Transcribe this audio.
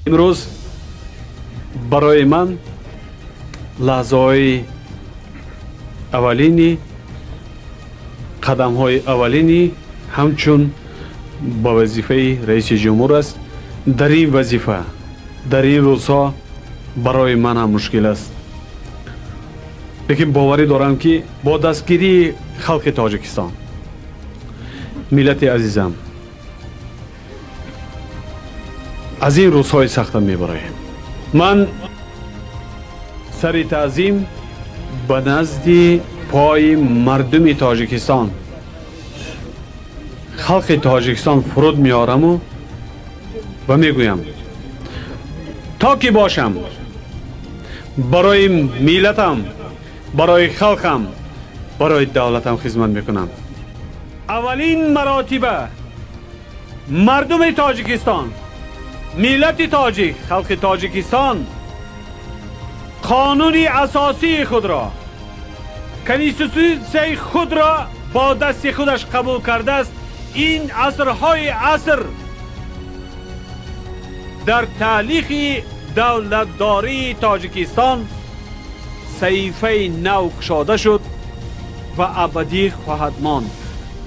Имрӯз барои ман лаҳзаҳои аввалини, қадамҳои аввалини ҳамчун ба вазифаи раиси ҷумҳур аст. Дар ин вазифа, дар ин рӯзҳо барои ман ҳам мушкил аст, лекин боварӣ дорам, ки бо дастгирии халқи Тоҷикистон, миллати азизам, аз ин рӯзҳои сахта мебароем. Ман сари таъзим ба назди пои мардуми Тоҷикистон, халқи Тоҷикистон фуруд меораму ва мегӯям, то ки бошам, барои миллатам, барои халқам, барои давлатам хизмат мекунам. Аввалин маротиба мардуми Тоҷикистон, миллати тоҷик, халқи Тоҷикистон қонуни асосии худро, конститутсияи худро бо дасти худаш қабул кардааст. Ин асрҳои аср дар таърихи давлатдории Тоҷикистон саҳифаи нав кушода шуд ва абадӣ хоҳад монд.